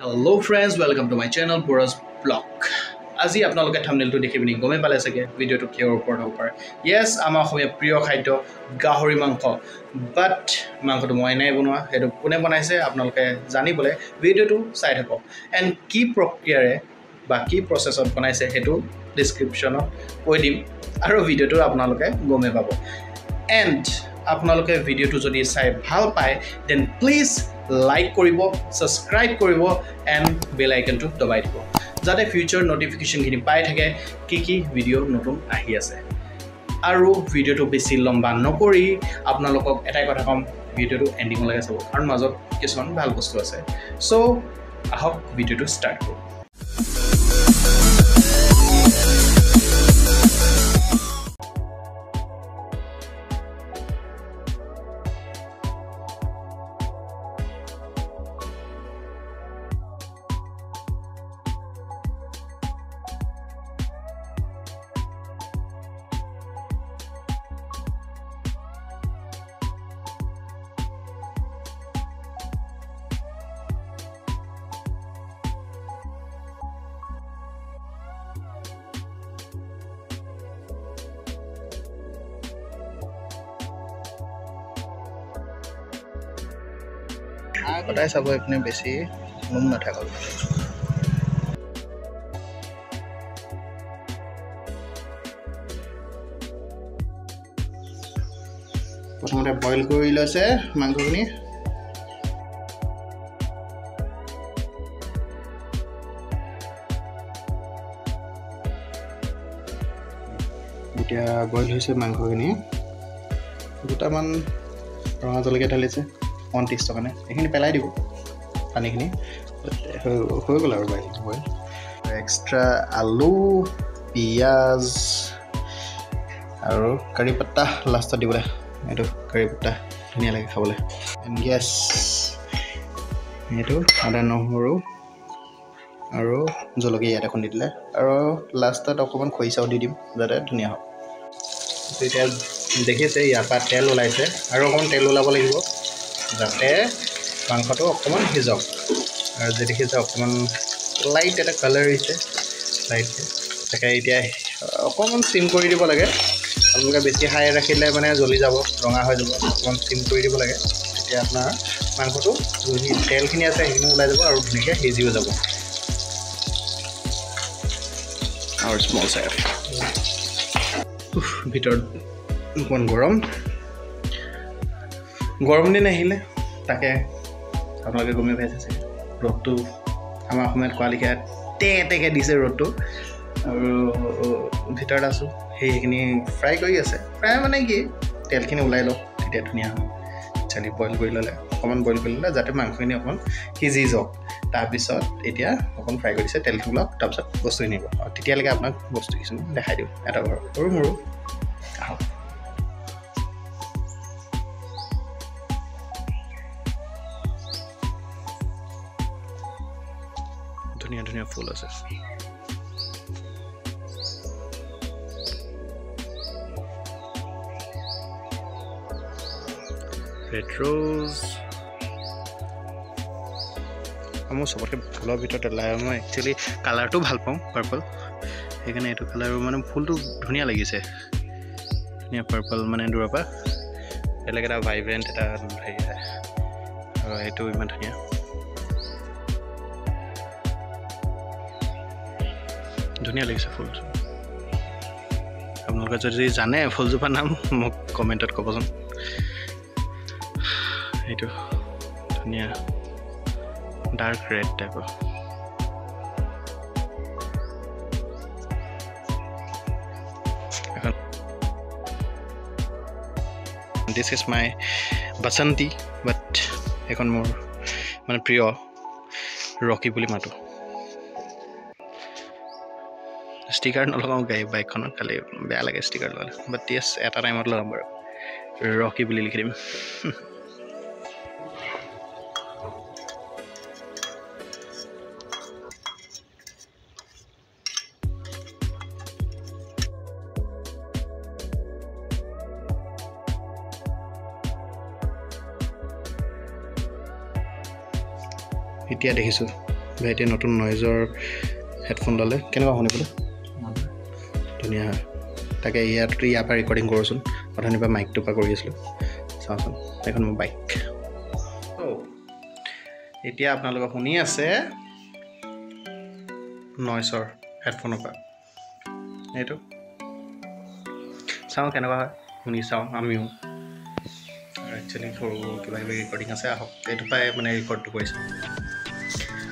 Hello friends, welcome to my channel Boras Blog. আজি আপোনালোকে থাম্বনেইলটো দেখি পিনি গমেই পালে চাগে ভিডিঅ'টো কিহৰ ওপৰত হ'ব পাৰে। য়েছ, আমাৰ অসমীয়া প্ৰিয় খাদ্য গাহৰি মাংস। বাট মাংসটো মই নাই বনোৱা, সেইটো কোনে বনাইছে আপোনালোকে জানিবলৈ ভিডিঅ'টো চাই থাকক। এণ্ড কি প্ৰক্ৰিয়াৰে বা কি প্ৰচেছত বনাইছে সেইটো ডিছক্ৰিপশ্যনত কৈ দিম আৰু ভিডিঅ'টো আপোনালোকে গমেই পাব। এণ্ড আপোনালোকে ভিডিঅ'টো যদি চাই ভাল পায় then please like কৰিব, ছাবস্ক্ৰাইব কৰিব এণ্ড বেল আইকনটো দবাই দিব, যাতে ফিউচাৰ ন'টিফিকেশ্যনখিনি পাই থাকে কি কি ভিডিঅ' নতুন আহি আছে। আৰু ভিডিঅ'টো বেছি লম্বা নকৰি আপোনালোকক এটাই কথা ক'ম, ভিডিঅ'টো এণ্ডিঙলৈকে চাব, কাৰণ মাজত কিছুমান ভাল বস্তু আছে। চ' আহক ভিডিঅ'টো ষ্টাৰ্ট কৰোঁ। সদায় চাব এইপিনে বেছি নোম নাথাকক। প্ৰথমতে বইল কৰি লৈছে মাংসখিনি। এতিয়া বইল হৈছে মাংসখিনি, দুটামান ৰঙা জলকীয়া ঢালিছে অকণমান টেষ্টৰ কাৰণে। এইখিনি পেলাই দিব পানীখিনি, হৈ গ'ল আৰু বইল। এক্সট্ৰা আলু, পিঁয়াজ আৰু কাৰি পাত্তা লাষ্টত দিবলৈ। এইটো কাৰি পাত্তা ধুনীয়া লাগে খাবলৈ। এণ্ড গেছ এইটো আদা নহৰু আৰু জলকীয়া ইয়াত এখন দি দিলে, আৰু লাষ্টত অকণমান খৰিচাও দি দিম যাতে ধুনীয়া হওক। এতিয়া দেখিছে ইয়াৰ পৰা তেল ওলাইছে, আৰু অকণমান তেল ওলাব লাগিব যাতে মাংসটো অকণমান সিজক। আৰু যে দেখিছে অকণমান লাইট এটা কালাৰ হৈছে, লাইটকৈ তাকে। এতিয়া অকণমান চিম কৰি দিব লাগে। আপোনালোকে বেছি হাই ৰাখিলে মানে জ্বলি যাব, ৰঙা হৈ যাব। অকণমান চিম কৰি দিব লাগে, তেতিয়া আপোনাৰ মাংসটো তেলখিনি আছে সেইখিনি ওলাই যাব আৰু ধুনীয়াকৈ সিজিও যাব। আৰু স্মল চাইজ ভিতৰত অকণমান গৰম, গৰম দিন আহিলে তাকে আপোনালোকে গমেই পাইছে চাগে, ৰ'দটো আমাৰ অসমীয়াত কোৱা লেখীয়া টেকে দিছে ৰ'দটো। আৰু ভিতৰত আছোঁ, সেইখিনি ফ্ৰাই কৰি আছে। ফ্ৰাই মানে কি, তেলখিনি ওলাই লওক তেতিয়া ধুনীয়া হয়। চালি বইল কৰি ল'লে, অকণমান বইল কৰি ল'লে যাতে মাংসখিনি অকণমান সিজি যাওক। তাৰপিছত এতিয়া অকণ ফ্ৰাই কৰি দিছে, তেলটো ওলাওক, তাৰপিছত বস্তুখিনি দিব। আৰু তেতিয়ালৈকে আপোনাক বস্তু কিছুমান দেখাই দিওঁ, এটা ঘৰ সৰু সৰু। আহক। ধুনীয়া ধুনীয়া ফুল আছে। ৰেড ৰ'জ মোৰ চবতকৈ ফুলৰ ভিতৰত মই একচুৱেলি কালাৰটো ভাল পাওঁ, পাৰ্পল। সেইকাৰণে এইটো কালাৰো মানে ফুলটো ধুনীয়া লাগিছে, ধুনীয়া পাৰ্পল, মানে দূৰৰ পৰা বেলেগ এটা ভাইব্ৰেণ্ট এটা হেৰি আহে। আৰু এইটো ইমান ধুনীয়া, ধুনীয়া লাগিছে ফুলটো। আপোনালোকে যদি জানে ফুলজোপাৰ নাম মোক কমেণ্টত ক'বচোন। এইটো ধুনীয়া ডাৰ্ক ৰেড টাইপৰ। This is my Basanti, but এখন মোৰ মানে প্ৰিয় ৰকি বুলি মাতোঁ। ষ্টিকাৰ নলগাওঁ গাড়ী বাইকখনত, খালি বেয়া লাগে ষ্টিকাৰ লগালে। বাট য়েছ, এটা টাইমত লগাম বাৰু, ৰকি বুলি লিখি দিম। এতিয়া দেখিছোঁ ভাইটিয়ে নতুন নইজৰ হেডফোন ল'লে, কেনেকুৱা শুনিবলৈ ধুনীয়া হয়। তাকে ইয়াত ইয়াৰ পৰা ৰেকৰ্ডিং কৰোঁচোন, অথনিৰ পৰা মাইকটোৰ পৰা কৰি আছিলোঁ। চাওঁচোন এইখন মোৰ বাইক। এতিয়া আপোনালোকে শুনি আছে নইচৰ হেডফোনৰ পৰা, এইটো চাওঁ কেনেকুৱা হয়, শুনি চাওঁ আমিও। আৰু একচুৱেলি সৰু কিবা কিবি ৰেকৰ্ডিং আছে, আহক এইটোৰ পৰাই মানে ৰেকৰ্ডটো কৰিছোঁ।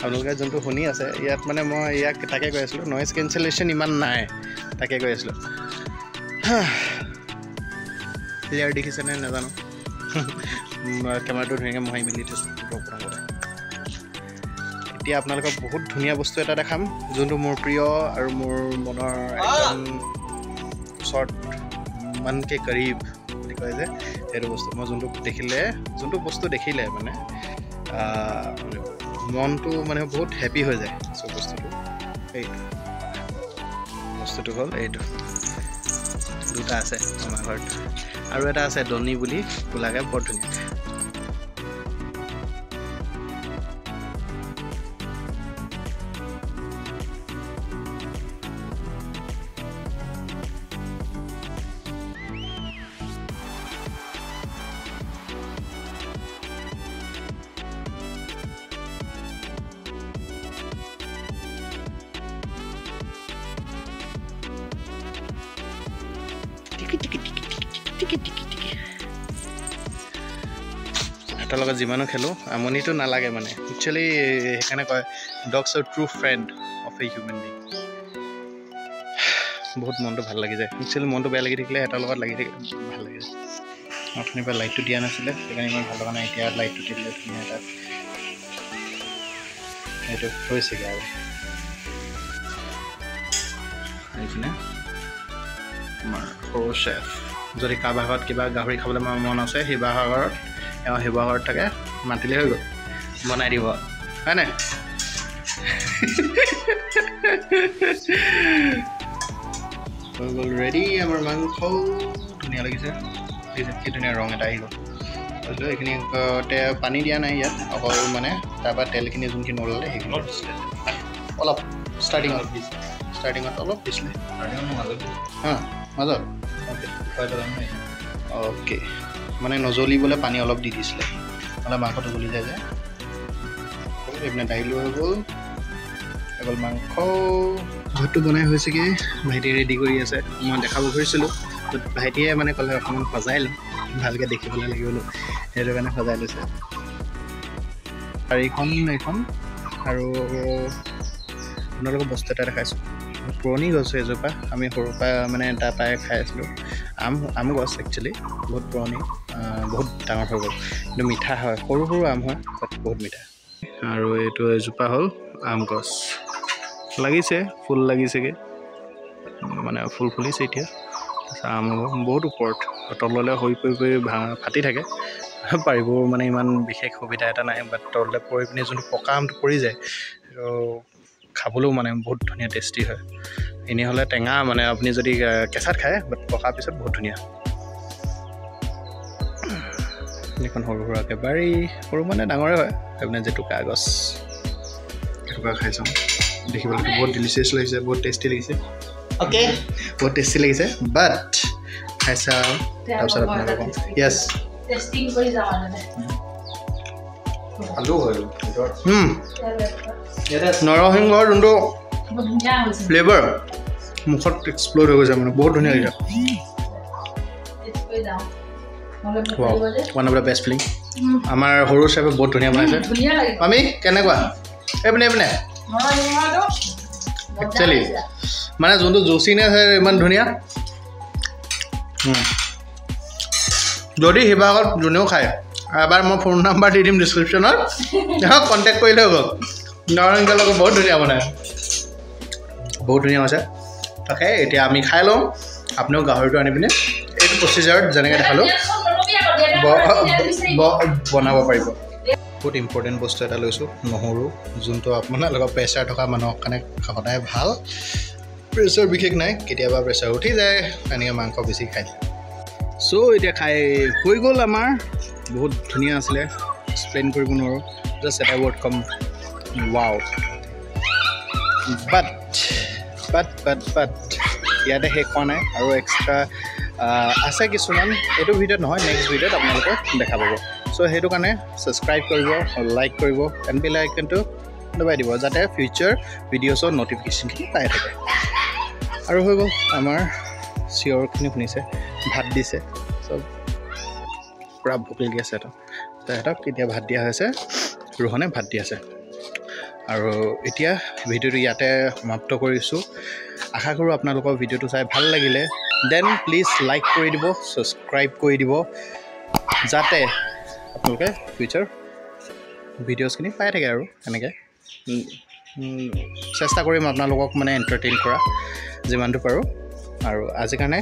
আপোনালোকে যোনটো শুনি আছে ইয়াত মানে মই ইয়াক তাকে কৈ আছিলোঁ, নইজ কেঞ্চেলেশ্যন ইমান নাই, তাকে কৈ আছিলোঁ। ক্লিয়াৰ দেখিছেনে নাজানো, কেমেৰাটো ধুনীয়াকৈ মোহাৰি মেলি থৈছোঁ প্ৰথমতে। এতিয়া আপোনালোকক বহুত ধুনীয়া বস্তু এটা দেখাম, যোনটো মোৰ প্ৰিয় আৰু মোৰ মনৰ একদম ওচৰত মনকে কৰীব বুলি কয় যে, সেইটো বস্তু মই যোনটো বস্তু দেখিলে মানে মনটো মানে বহুত হেপী হৈ যায়। চ' বস্তুটো এইটো বস্তুটো হ'ল এইটো, দুটা আছে আমাৰ ঘৰত আৰু এটা আছে ডনী বুলি কোলাকে, বৰ ধুনীয়া। সিহঁতৰ লগত যিমানো খেলোঁ আমনিটো নালাগে মানে। একচুৱেলি সেইকাৰণে কয় dogs are true friend of a human being. বহুত মনটো ভাল লাগি যায়। একচুৱেলি মনটো বেয়া লাগি থাকিলে সিহঁতৰ লগত লাগি থাকিলে ভাল লাগি যায়। অথনিৰ পৰা লাইটটো দিয়া নাছিলে, সেইকাৰণে ইমান ভাল লগা নাই। এতিয়া লাইটটো দিলে ধুনীয়া এটা সেইটো হৈছেগৈ। আৰু এইপিনে আমাৰ সৰু চেফ, যদি কাৰোবাৰ ঘৰত কিবা গাহৰি খাবলৈ মন আছে শিৱসাগৰত, এওঁ শিৱসাগৰত থাকে, মাতিলে হৈ গ'ল, বনাই দিব, হয় নাই? হৈ গ'ল ৰেডি আমাৰ মাংস, ধুনীয়া লাগিছে, কি ধুনীয়া ৰং এটা আহি গ'ল। তাৰপিছত এইখিনি পানী দিয়া নাই ইয়াত, অকল মানে তাৰপৰা তেলখিনি যোনখিনি ওলালে সেইখিনি অলপ ষ্টাৰ্টিঙত অলপ দিছিলে, হা মাজত অ'কে, মানে নজ্বলিবলৈ পানী অলপ দি দিছিলে, নহ'লে মাংসটো জ্বলি যায় যে। এইপিনে দাইলো হৈ গ'ল, হৈ গ'ল মাংস। ভাতটো বনাই হৈছেগৈ, ভাইটিয়ে ৰেডি কৰি আছে। মই দেখাব খুজিছিলোঁ, ভাইটিয়ে মানে ক'লে অকণমান সজাই লওঁ, ভালকৈ দেখিবলৈ লাগিব, সেইটো কাৰণে সজাই লৈছে। গাড়ীখন এইখন। আৰু আপোনালোকক বস্তু এটা দেখাইছোঁ, পুৰণি গছ এজোপা, আমি সৰুৰ পৰা মানে তাৰপৰাই খাই আছিলোঁ। আম গছ একচুৱেলি বহুত পুৰণি, বহুত ডাঙৰ হৈ গ'ল, কিন্তু মিঠা হয়, সৰু সৰু আম হয়, বাট বহুত মিঠা। আৰু এইটো এজোপা হ'ল আম গছ, লাগিছে ফুল লাগিছেগৈ, মানে ফুল ফুলিছে এতিয়া। তাৰপিছত আম হ'ব বহুত ওপৰত, তললৈ সৰি পৰি পৰি ফাটি থাকে, পাৰিবও মানে ইমান বিশেষ সুবিধা এটা নাই, বাট তললৈ পৰি পিনি যোনটো পকা আমটো পৰি যায়, সেইটো খাবলৈও মানে বহুত ধুনীয়া টেষ্টি হয়। এনেই হ'লে টেঙা, মানে আপুনি যদি কেঁচাত খায়, বাট পকাৰ পিছত বহুত ধুনীয়া। এইখন সৰু সুৰাকৈ বাৰী, সৰু মানে ডাঙৰে হয়। এইপিনে জেতুকা গছ, জেতুকা খাই চাওঁ, দেখিবলৈতো বহুত ডিলিচিয়াছ লাগিছে, বহুত টেষ্টি লাগিছে। অ'কে, বহুত টেষ্টি লাগিছে, বাট খাই চাওঁ তাৰপিছত আপোনালোকক ক'ম। য়েছ, নৰসিংহৰ যোনটো ফ্লেভাৰ মুখত এক্সপ্ল'ৰ হৈ গৈছে, মানে বহুত ধুনীয়া লাগিছে। One of the best feeling. আমাৰ সৰু চেফে বহুত ধুনীয়া বনাইছে। আমি কেনেকুৱা এইপিনে এইপিনে একচুৱেলি মানে যোনটো জুচিনেছ ইমান ধুনীয়া। যদি শিৱসাগৰত যোনেও খায়, এবাৰ মই ফোন নাম্বাৰ দি দিম ডিছক্ৰিপশ্যনত, কণ্টেক্ট কৰিলে হৈ গ'ল। নৰসিংহৰ লগত বহুত ধুনীয়া বনায়, বহুত ধুনীয়া হৈছে। তাকে এতিয়া আমি খাই লওঁ। আপুনিও গাহৰিটো আনি পিনে এইটো প্ৰচিজাৰত যেনেকৈ দেখালোঁ বনাব পাৰিব। বহুত ইম্পৰ্টেণ্ট বস্তু এটা লৈছোঁ, নহৰু, যোনটো আপোনালোকৰ প্ৰেছাৰ থকা মানুহৰ কাৰণে সদায় ভাল। প্ৰেছাৰ বিশেষ নাই, কেতিয়াবা প্ৰেছাৰ উঠি যায় এনেকৈ মাংস বেছি খাই দিলে। চ' এতিয়া খাই হৈ গ'ল আমাৰ, বহুত ধুনীয়া আছিলে, এক্সপ্লেইন কৰিব নোৱাৰোঁ, জাষ্ট এটা ৱৰ্ড ক'ম, Wow. But but but but ইয়াতে শেষ হোৱা নাই, আৰু এক্সট্ৰা আছে কিছুমান, এইটো ভিডিঅ'ত নহয়, নেক্সট ভিডিঅ'ত আপোনালোকে দেখা পাব। চ' সেইটো কাৰণে ছাবস্ক্ৰাইব কৰিব, লাইক কৰিব এণ্ড বেল আইকনটো দবাই দিব, যাতে ফিউচাৰ ভিডিঅ'ছৰ ন'টিফিকেশ্যনখিনি পাই থাকে। আৰু হৈ গ'ল আমাৰ চিঞৰখিনি শুনিছে, ভাত দিছে, চব পূৰা ভোক লাগি আছে সিহঁতক। তো সিহঁতক এতিয়া ভাত দিয়া হৈছে, ৰোহনে ভাত দি আছে। আৰু এতিয়া ভিডিঅ'টো ইয়াতে সমাপ্ত কৰিছোঁ। আশা কৰোঁ আপোনালোকৰ ভিডিঅ'টো চাই ভাল লাগিলে। Then please like কৰি দিব, ছাবস্ক্ৰাইব কৰি দিব, যাতে আপোনালোকে ফিউচাৰ ভিডিঅ'ছখিনি পাই থাকে। আৰু এনেকৈ চেষ্টা কৰিম আপোনালোকক মানে এণ্টাৰটেইন কৰা যিমানটো পাৰোঁ। আৰু আজিৰ কাৰণে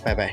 বাই বাই।